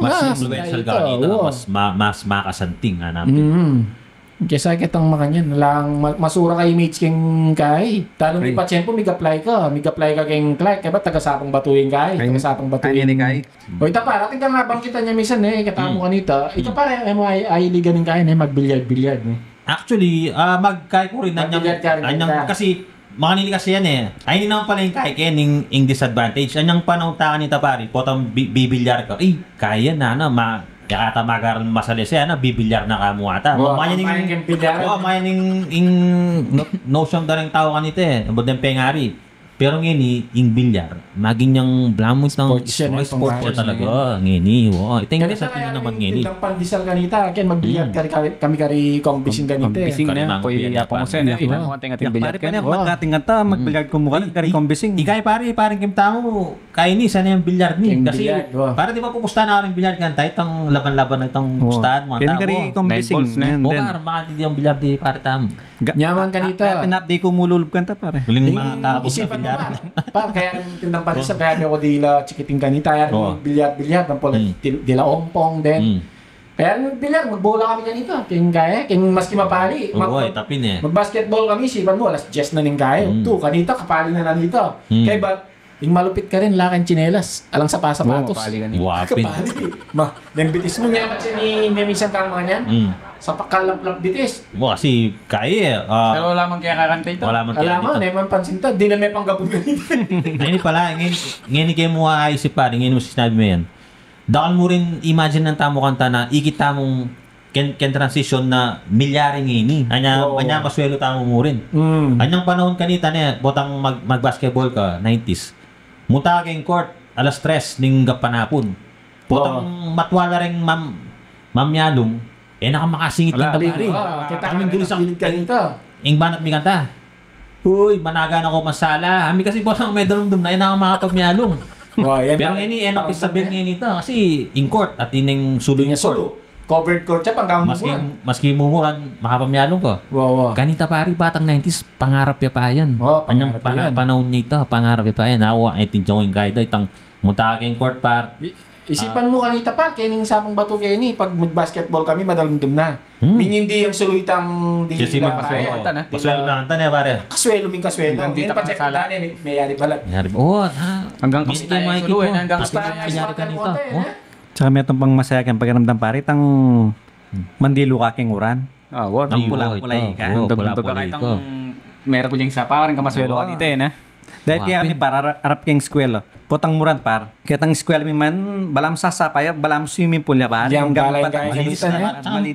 Mas influential ka kanita, mas ma-, mas makasanting, ana. Mm. Kesa ketang makanyan, lang ma-, masura ka image keng kayi. Talung ipatsyempo, mig-apply ka, mig-apply ka keng Clark, kaya ba taga Sapang Bato ing kayi, taga Sapang Bato ing kayi. O, ita pare, atin kang abang kita nya misan e, katamu kanita. Ita pare, e mu ay, ay liga ning kayi ne, magbilyard-bilyard ne. Actually, ah, magkayi ku rin, anyang, anyang, kasi makanini kasi yan e. Ay, ini naman pala ing kayi keni, ing, ing disadvantage. Anyang panaun ta kanita pare, potang bi-, bibilyar ka. Eh, kayi yan, ana, ma-, yakata magaran masalese, ana, bibilyar na ka mu ata. Wa, mayan ing, wa, mayan ing, ing no-, notion da ring tau kanita e, about ing pengari. Pero ngeni, ing bilyar, maging yang balamu itang sports yan, sports yan talaga. Ngeni, wa. Ita ing kasantingan naman ngeni. Itang pandesal kanita, ken magbilyar kari, kari, kami kari Kong Bising kanita e. Kong Bising na, kuya, pare, panaun atin bilyar keni, magbilyar ku mu kari Kong Bising. Ika pare, pare, kim tamu, kayi ni, sana yang bilyar ni. Kasi, pare, di ba, pupusta na ring bilyar kanita, itang laban-laban na itang pustahan, mga tau. Kari Kong Bising, o, pare, makatindi yang bilyar di pare tamu. Nyaman kanita. Kaya pinapdi ku mu lulub kanta, pare. Uling makakabog na bilyar. Pare, kaya tindang pare, sa kaya aku dila chikiting kanita, yan, bilyar-bilyar, tampol, dila ompong, den. Kaya bilyar, magbola kami kanita. King kayi, king maski mapali. Mag-, mag-basketball kami, isipan mu, alas dyes na ning kayi. Tu, kanita, kapali na kanita. Kaya ba, ing malupit karin, ala kang tsinelas. Alang sapa-sapatos. Kapali. Ma, neng bitis mu, nyaman siya ni, neng misan kang makanyan. Sa pakalaplap bitis. Wa, kasi kayi e. Pero ala mang kaya kakanta ita. Ala mang kaya kakanta ita. Ala mang, ne man pansin ta, di na me panggabun kanita. Ngeni pala, ngeni, ngeni ke mu aisip pare, ngeni mu sinabi me yan. Dakal mu rin imagine nang tamu kanta na ikit tamung ken, ken transition na milyari ngeni. Anya, anya maswelo tamu mu rin. Anyang panaun kanita ne, potang mag-, mag-basketball ka, nineties. Munta ka keng court, alas tres ning gapanapun. Potang matwala reng mam-, mamyalung, e na ka makasingit kanta pare. Kami gulis kanita. Ing banat mi kanta. Uy, managa na ku masala. Ami kasi potang medalumdum na, e na ka makapamyalung. Pero ngeni, e na pisabi ngeni ta, kasi ing court, atin ing sulu ing court. Covered court ya, panggang mumuran. Maski mumuran, makapamyalung ka. Wa, wa. Kanita pare, batang nineties, pangarap ya pa yan. Wa, pangarap ya pa yan. Panaun nita, pangarap ya pa yan. Awa, e, tinjong ing kayi da, itang munta ka keng court, pare. Isipan mu kanita, pare, kening Sapang Bato keni, pag mag-basketball kami, madalumdum na. Minsan di yang sulu itang di kasi na kaya. Maswelo na kanta ne, pare. Kaswelo, ming kaswelo. Ngeni pa check na ne, meyari balat. Meyari balat. Hanggang kasi tayo sulu e, hanggang kasi tayo sulu kanita. Tsaka metung pang masaya keng pakiramdam, pare, itang mandilu ka keng uran. Ah, wa. Itang pula-pula ika. Itang merak ku yang sapa, ring kamaswelo kanita e, ne? Dahil kaya kami, pare, arap keng eskwela. Potang muran, pare. Ketang eskwela mi man, balamu sasapa ya, balamu swimming pool ya, pare.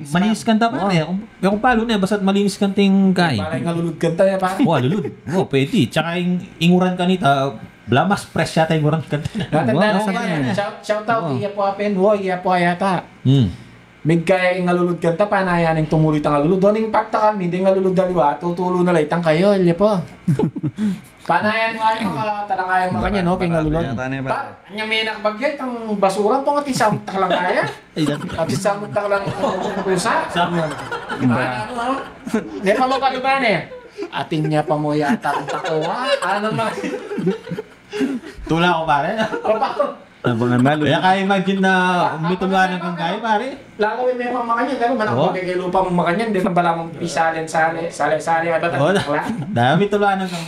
Malinis kanta, pare. Yung palo na, basta't malinis kanta ing kayi. Pare, ngalulud kanta ya, pare. Wa, lulud. Wa, pwede. Tsaka ing, ing uran kanita, balamu mas fresh yata ing uran kanita. Shout, shout out, iya po apen, wa, iya po yata. Migkaya ing ngalulud kanta, panayan ing tumulu itang ngalulud. Dong ing paktakan mi, ding ngalulud aliwa, tutulu na la itang kayol, ya po. Panayan nga yung mga talangayang makanyan, no, kay ngalulud. Pare, anya me nakabagya itang basura, pong atin samut taklang kaya. Atin samut taklang pusa. Ano, ano? Ne pa mu kaluban e. Atin nya pa mu yata ang takuha. Ano naman? Tula ku, pare. Abangan malu. Kaya ka-imagine na mituluan kang kayi, pare. Lalo yung may mga makanyan, pero manang pagkakailupa mong makanyan, di na bala mong pisalen-sale, sale-sale, ano, takla? Dami mituluan kang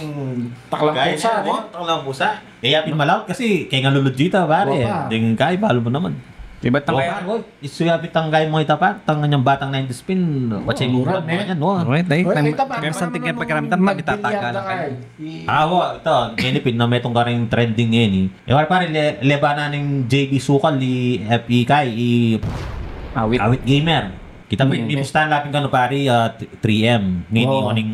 taklang pusa, no? Taklang pusa. Kaya pin malaut kasi kaya ngalulud ita, pare. Ding kayi, balu mu naman. Ibat tang kayi. Isu ya pin tang kayi mu ita, pare. Tang anyang batang nineties pin. What's in mura, man? Yan, no? Kaya masanting kaya pakiramdam, magtatagal. Awa, ita, ngeni pin na metung karing trending ngeni. E, pare, pare, le-, lebanan ning J B Sukal, i F E K, i Awit. Awit Gamer. Kita pin, mimustahan la pin kanu, pare, ah, three M. Ngeni, oning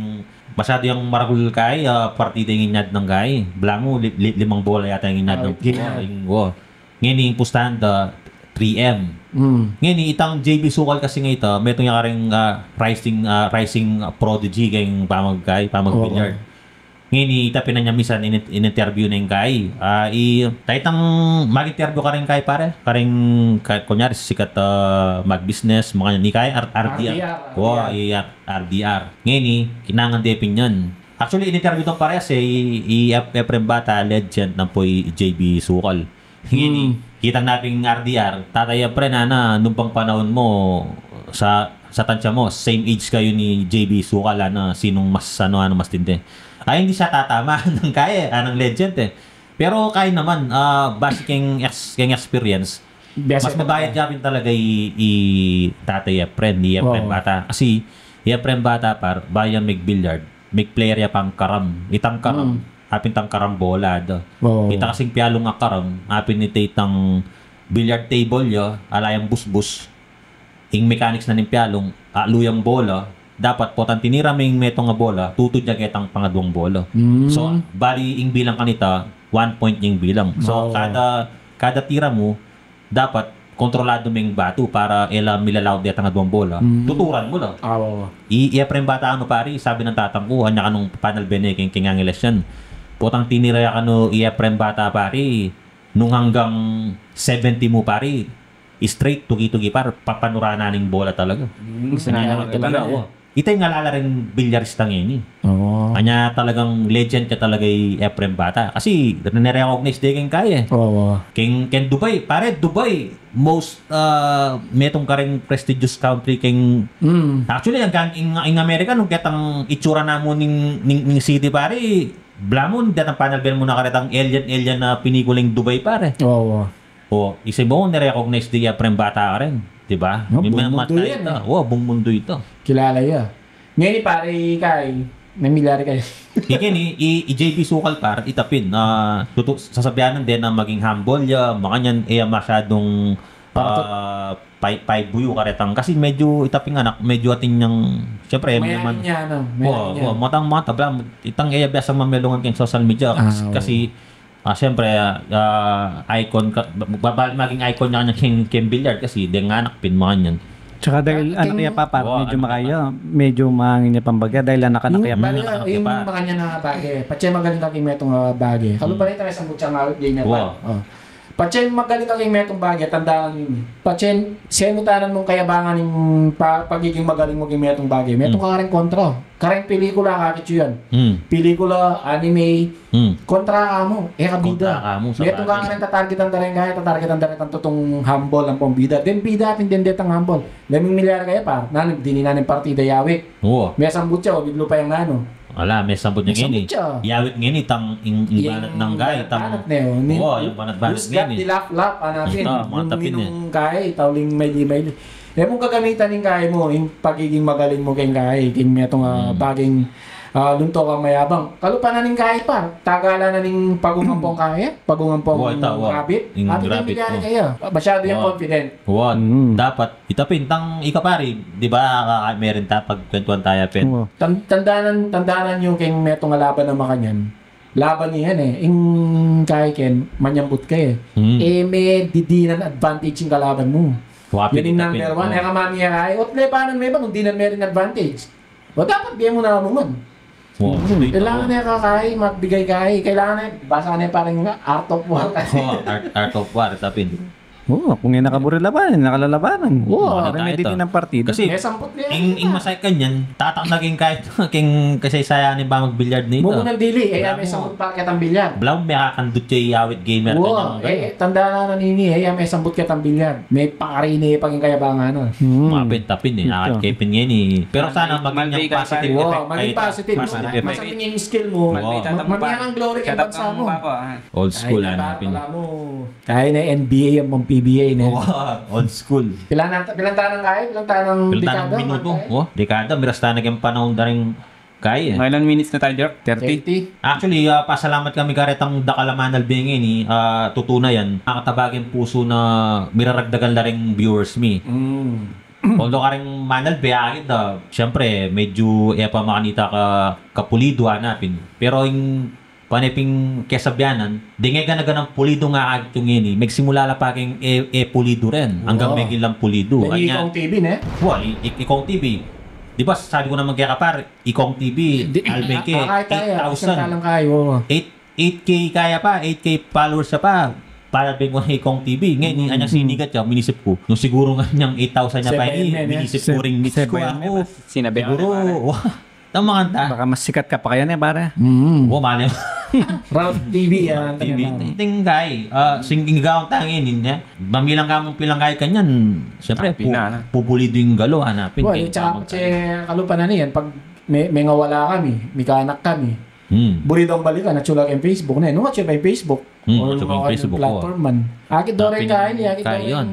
Masyadu yang maragul kai, ah, partida ing inyad nang kai. Balamu, li-, li-, limang bola yata ing inyad nang, ing, wo. Ngeni, ing pustahan da, three M. Ngeni, itang J B Sukal kasi ngeni ita, metung ya kareng, ah, rising, ah, rising, ah, prodigy keng pamagkai, pamag-billiard. Ngeni, ita pin anya misan in-, in-interview na ing kai. Ah, i, ta itang mag-interview kareng kai, pare. Kareng, ka-, kunyari, sikat, ah, mag-business, makanyan, i kai, R-, R D R. Wo, i R-, R D R. Ngeni, kinangan de pin yan. Actually, in-interview tang parehas e, i, i Ep-, Efrem Bata, legend, ampo i J B Sukal. Ngeni, kitang na pin R D R, Tatay Efren, ana, nung bang panaun mu, sa, sa tansya mu, same age kayu ni J B Sukal, ana, sinung mas, ano, ano, mas tindi? Ay, hindi siya tatama, anang kai, anang legend e. Pero kai naman, ah, base keng ex-, keng experience, mas mabayat ya pin talaga i, i Tatay Efren, i Efren Bata. Kasi, i Efren Bata, par, bayu yang meg-billiard, meg-player ya pang karam. Itang karam, apin itang karambola da. Ita kasing pialung a karam, apin ita itang billiard table ya, ala yang busbus. Ing mechanics na ning pialung, alu yang bola, dapat potang tinira me ing metung a bola, tutud ya ketang pangadwang bola. So, bali ing bilang kanita, one point ing bilang. So, kada, kada tira mu, dapat kontroladu me ing batu para e la milalaud detang adwang bola. Tuturan mu la. I, i Efrem Bata, ano, pari, sabi nang tatang ku, anya kanung panalbe ne keng, keng Angeles yan. Potang tinira ya kanu i Efrem Bata, pari, nung anggang seventy mu, pari, straight, tugi-tugi, par, papanuranan ing bola talaga. Ita ing alala reng bilyarista ngeni. Anya talagang legend ka talaga i Efrem Bata. Kasi, nire-recognize de keng kai e. Keng, keng Dubai, pare, Dubai, most, ah, metung kareng prestigious country keng, actually, ing, ing, ing Amerika, nung ketang itsura na mu ning, ning, ning city, pare, balamu, detang panalben mu na karetang alien, alien a pelikula ing Dubai, pare. O, isip mu, nire-recognize de i Efrem Bata karin, di ba? Buung mundu ita. O, buung mundu ita. Kilala ya. Ngeni, pare, kai, namilyari kaya. Kaya ngeni, i, i J B Sukal, par, ita pin, ah, tutu, sasabianan de na maging humble ya, makanyan, e ya masyadung, ah, pay-, paybuyu karetang. Kasi medyo, ita pin anak, medyo atin yang, siyempre, e naman. Matang mata, bala, itang e ya biasang mamelungan keng social media. Kasi, ah, siyempre, ah, icon ka, ba-, ba-, maging icon na kanya keng, keng billiard kasi deng anak pin, makanyan. Tsaka dahil anak ya pa, par, medyo makaya, medyo mahangin ya pang bagya dahil anak-anak ya pa. Bali, ing makanyan a bage, patse magaling ka keng metung a bage. Kalupa na ita, mesambut ya awit game ya pa. Patse magaling ka keng metung bage, tandaan mu ini. Patse, senutanan mung kayabangan ing pa-, pagiging magaling mu keng metung bage. Metung ka kareng kontra. Kareng pelikula, kakit yu yan. Pelikula, anime, kontra ka mu, e ka bida. Metung ka kareng tatargetan da reng kai, tatargetan da retang tutung humble ampong bida. Deng bida atin dende tang humble. Leming milyar kaya, par, nanu, dininan ing partida, yawit. Mesambut ya, o, biblu pa yang nanu. Ala, mesambut ya ngeni. Yawit ngeni, itang ing, ing banat nang kai, itang, o, ing banat-banat ngeni. Di lap-lap, anatin. Ita, mata pin e. Nung kai, tauling maili-maili. E mung gagamitan ing kai mu, ing pagiging magaling mu keng kai, keng metung a bageng, ah, lunto kang mayabang. Kalupa na ning kai, par, tagalan na ning pagungampong kai, pagungampong rabbit. Ing rabbit, milyari kaya. Masyadu yang confident. Dapat, ita pin, itang ika, pari, di ba, ah, merin ta, pagkwentuan taya pin. Tan-, tandanan, tandanan yu keng metung a laban a makanyan. Laban yan e. Ing kai ken, manyambut ka e. E me didinan advantage ing kalaban mu. Yan ing number one. E ka mamie kai, ot lebanan me ba nung dinan me ring advantage? O, dapat bie mu na mu man. Kailangan e ka kai, magbigay kai. Kailangan e, basa ne pareng Art of War kasi. O, Art, Art of War, ita pin. O, kung e na kaburi labanan, nakalalabanan. O, remedy din ang partida. Kasi, ing, ing masaya kanyan, tatak na keng kahit, keng kasaysayan ning pamagbilyard nita. Mumunang dili, e ya mesambut pa ketang bilyar. Balamu, mekakandut ya i awit gamer kanyan. E, tanda na nini, e ya mesambut ketang bilyar. Me pakari ne paging kayabangan na. Mapin tapin e, akit kepin ngeni. Pero sana maging positive effect. Maging positive. Positive effect. Masabing ing skill mu. Maging ang glory keng bansa mu. Old school, ano, pin. Kaya na N B A, ampong P B A na. Wow, old school. Pilan na, pilan tanang kai, pilan tanang dekada, minuto. Wow, dekada, miras tana keng panaun da ring kai e. Ilang minutes na tayo, Direk? Thirty? Thirty. Actually, ah, pasalamat kami karetang dakal a manalbe ngeni, ah, tutu na yan. Makataba keng pusu na miraragdagan da ring viewers mi. Mm. Although kareng manalbe, akit da, siyempre, medyu e pa makanita ka, kapulidu, hanapin. Pero ing pane pin kesabianan, deng e gana-ganang pulidu nga akit yu ngeni, megsimula la pa keng e, e pulidu rin. Anggang meging lang pulidu. Anya, Ikong T V, ne? Wa, i-, i-, Ikong T V. Di ba, sabi ku naman keka, pare, Ikong T V, albe ke, eight thousand. Eight, eight K kaya pa, eight K followers ya pa. Para beng wa Ikong T V. Ngeni, anyang sinigat ya, minisip ku. Nung siguru nga anyang eight thousand ya pa ini, minisip ku ring mitch ku, aku. Siguru, wa. Tama kanta. Baka mas sikat ka pa kaya ne, pare. Mm. Wa, mali. Round T V, yan. T V. Tingting kay, ah, sing-, ing gawang tangi niya. Mamilang ka mung pilang kay kanyan. Siyempre, pupulidu ing galo, hanapin. Wa, tsaka, kalupa na niyan, pag me-, mengawala kami, mikanak kami. Hmm. Buri dang balikan, atsu la keng Facebook ne. Nung atsu pa ing Facebook. Hmm, o, atsu pa ing Facebook, platform man. Akit do reng kain, akit do reng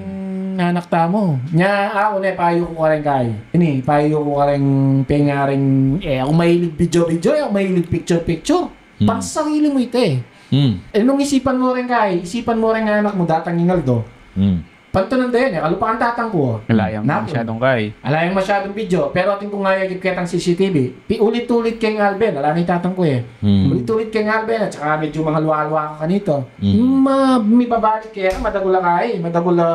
anak tamu. Nya, aku ne, payu ku kareng kai. Ini, payu ku kareng pengaring, e aku mahilig video-video, e aku mahilig picture-picture. Hmm. Pansarili mu ita e. Hmm. E, nung isipan mu reng kai, isipan mu reng anak mu, datang ing aldo. Hmm. Pantunan da yan e, kalupa kang tatang ku. Ala yang masyadung kai. Ala yang masyadung video, pero atin kung ayagip ketang C C T V. Pi-, ulit-ulit keng alben, ala ne i tatang ku e. Hmm. Ulit-ulit keng alben, at saka medyu mangalwa-alwa ka kanita. Hmm. Ma-, mibabalik keka, madagul a kai, madagul a,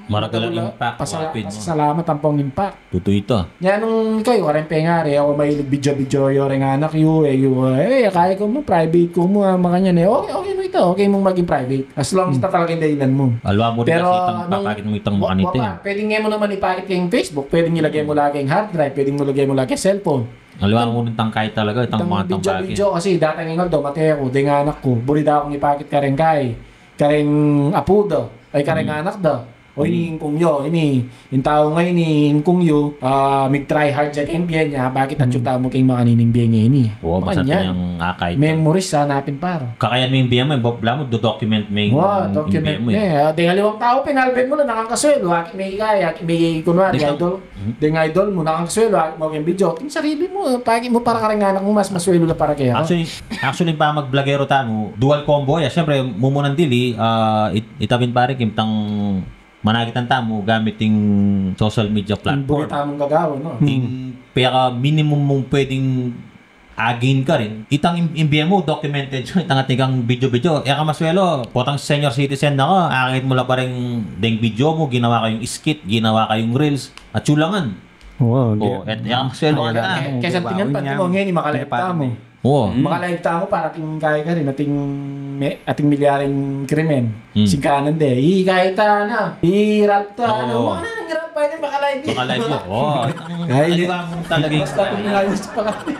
madagul a impact, pasala-, pasalamat ampong impact. Tutu ita. Nya nung ikayu, kareng pengari, e aku mahilig video-video yu reng anak yu, e yu, e, kaya ku mu, private ku mu, a, makanyan e. Okay, okay mu ita, okay mung maging private. As long as ita talaga ing dahilan mu. Alwa mu rin kasi itang papakit mu itang makanyan e. Pwedeng e mu naman ipakit keng Facebook, pwedeng ilage mu la keng hard drive, pwedeng mu lage mu la keng cellphone. Alwa mu rin itang kai talaga, itang mga video-video kasi datang ing aldo, mate ku, deng anak ku, buri da kung ipakit kareng kai, kareng apu da, ay kareng anak da. O ini ing kung yu, ini, ing tau nga ini, ing kung yu, a, mig-try hard ya keng bie na, bakit atsu tamu keng makanining bie ngeni? O, makanyan. Memories, hanapin, par. Kakayan me ing bie mu, balamu, do-document me ing bie mu e. Wa, document me. A, deng aliwang tau, penalben mu la, nakang kasuelu, aki me ikaya, aki me kunwari, idol. Deng idol mu, nakang kasuelu, aki mu keng video. Ing sarili mu, e, pakit mu para kareng anak mu, mas masuelu la para keka. Actually, actually, pamag-vlogero tamu, dual combo ya. Siyempre, mumunang dili, a, it-, ita pin, pare Kim, itang manakitan tamu gamit ing social media platform. Ing buri tamung gagawan, no? Ing peka-minimum mung pwedeng again karin. Itang im-, ing bie mu, documented yu, itang atin kang video-video. E ka masuelu, potang senior citizen na ka, akit mu la pa rin deng video mu, ginawa kayung skit, ginawa kayung reels, atsu la ngan. Wow, o, e ka masuelu. Kesa tingan pa, ngeni makalaib tamu. O. Makalaib tamu para atin kaya karin, atin me-, atin milyaring krimen. Singkanan de. Ikaya ta na. Irap ta na. Wa, nang irap pa ini, makalaib. Makalaib. O. Kaya ini. Basta kung inayos pa kami.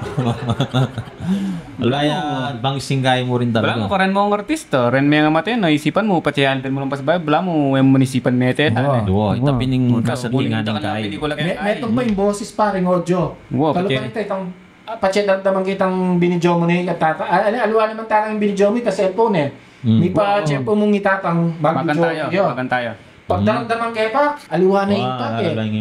Ala ya, bang singkay mu rin talaga. Balamu, karen mung artista, ren mengamate na, isipan mu, patse andel mu lang pasbay, balamu, e mu man isipan mete, tane. Wa, ita pin ing kasatingan ning kai. Metung pa ing boses, pare, ing audio. Wa, kalupa ita itang A, patse damdaman ke itang binidyo mu ne, itang tata-, a, a, aliwa naman talagang binidyo mu, itang cellphone e. Mipatse pu mung itatang magbidyo. Magkanta ya, magkanta ya. Pagdaramdaman ke pa, aliwa na ing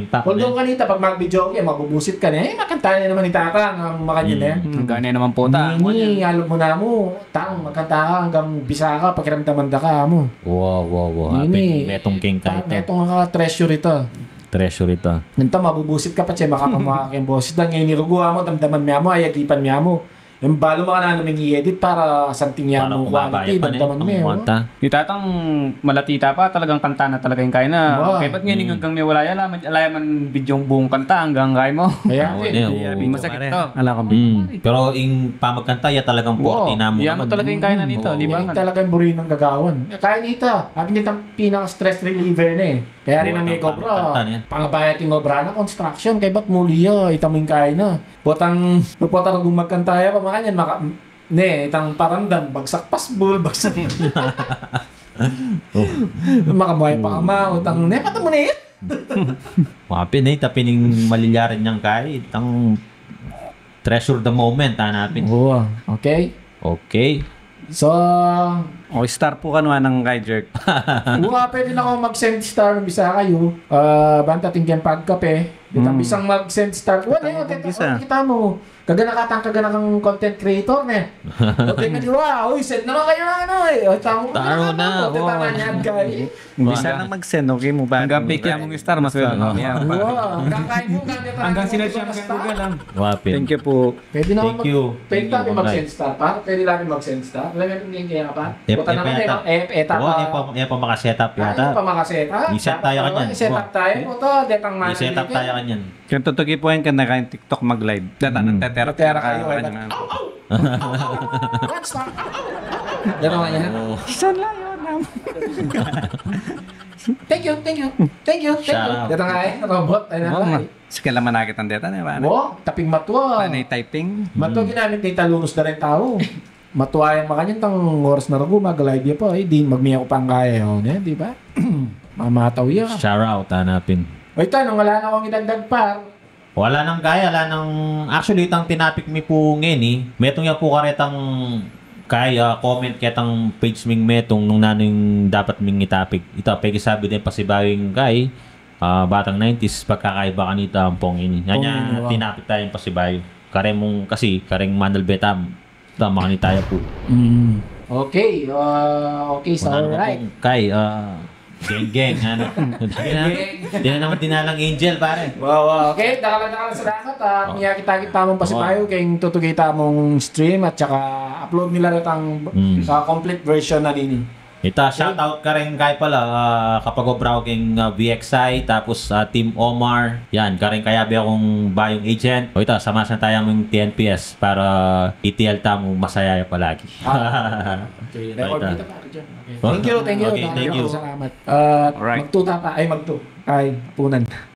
impact e. Although kanita, pag magbidyo ke, mabubusit ka ne, e, magkanta ne naman itatang, makanyan e. Gane naman pu ta. Ini, alap mu na mu, tang, magkanta ka, anggang bisa ka, pakiramdaman da ka mu. Wa, wa, wa. Ini, metung keng kai, metung ka, treasure ita. Treasure ita. Nanta, mabubusit ka patse makapamuha keng boses da. Ngeni rugu amu, damdaman me amu, ayagipan me amu. Yang balu makananu meng i-edit para santing ya mu quality, damdaman me, o. Itatang malati ta pa, talagang kanta na talaga ing kaina. Kaybat ngeni anggang me wala ya, ala man, ala ya man bidyong buong kanta, anggang kai mu. Kaya, masakit to. Ala kang bidyong. Pero ing pamagkanta ya talagang forte namu. Ya mu talaga ing kaina nita, di ba? Talagang buri nang gagawan. Kainita, atin itang pinaka-stress reliever na e. Kaya rin ang may obra. Pangabayat ing obra na, construction, kaybat muli ya, ita mu ing kaina. Potang, potang magkanta ya pa, makanyan, maka-, ne, itang paramdam, bagsak pasbul, bagsak. Makamuhay pa ama, utang, ne, pata mu ne. Mapi ne, ita pin ing malilyaran yang kai, itang treasure the moment, hanapin. Oo, okay. Okay. So, o, star pu kanu nang kai Jerk. Wa, pwede na kong mag-send star, bisa kayu. Ah, banta atin keng pagkape. Kita bisang mag-send star. Wala, kita mo. Kagana ka tang, kagana kang content creator, ne? O, tingnan nyo, ah, uy, send naman kayo ng ano, eh. O, tamo ko Taro na, na, o, teta oo. na yan, guys. Bisa na mag-send, okay mo ba? Hanggang peke mong star, mas well. Wow, hanggang kain mo, hanggang Hanggang sila siya, hanggang Google lang. Wapin. Thank you po. Pwede naman Thank mag-, you. pwede Thank you, tayo Ma'am. mag-send star, pa? Pwede namin mag-send star? Wala naman yung kaya, pa? Ep-, Buta ep-, naman, eta. eh, eta Oo, pa. epa, epa makaseta. Ay, epa makaseta. I-set tayo Dapat, kanyan. i-set up Wow. tayo. Ito, detang I-set up manager tayo din. kanyan. Kung tutuki po yan, kanakang TikTok mag-live. Data, Mm. nagtetera. Tera kayo, eh. Ano, Au, au! Au, au! What's that? Au, au! Au, au! Pero nga yan. Oo. Saan lang yun, ma'am? Thank you, thank you, thank you, thank Shout you. out. Deta nga, eh, robot, ay na Oo, lang, ma-, eh. Sige lang manakit ang deta, ne, pare? Wo, taping matua. Ano yung typing? Matua Mm. ginamit ni talunus na rin tau. Matua yang makanyan, tang oras na ragu, mag-live ya pa, eh, di magmiya ko pang kaya, oh, ne, di ba? Mamataw ya. Shout out, hanapin. O, ita, nung wala na akong idagdag, par. Wala nang kaya, wala nang, actually, itang tinapik mi pu ngeni, metung ya pu karetang kaya, ah, comment ketang page ming metung nung nanu ing dapat ming itapik. Ita, peki sabi din pasibayu ing kay, ah, batang nineties, pagkakaiba kanita ampong ini. Ampong Anya, ini, wow. tinapik tayang pasibayu. Kareng mung kasi, kareng manalbe tam, tama kanita ya pu. Mm. Okay, ah, okay, so, Wala naman alright. pong kay, ah, geng geng, ano. Di na, Geng. di na naman dinalang Angel, pare. Wow, wow. Okay, dakal, dakal salamat, ah, Wow. miyakit-akit tamung pasibayu, Wow. keng tutuki tamung stream, at saka upload nila itang, Mm. ah, complete version na din, eh. Ita, Okay. shout out kareng kay pala, ah, kapag-obra ku keng, ah, V X I, tapos, ah, Team Omar. Yan, kareng kayabe kung bayung agent. O ita, samasan taya mung T N P S para I T L tamu masaya ya palagi. Ah, okay. Record Ita. kita pa, John. Okay. Thank you, thank you. Okay, Thank thank you. you. Salamat. Ah, Alright. magtuta pa, ay, magtu-, ay, apunan.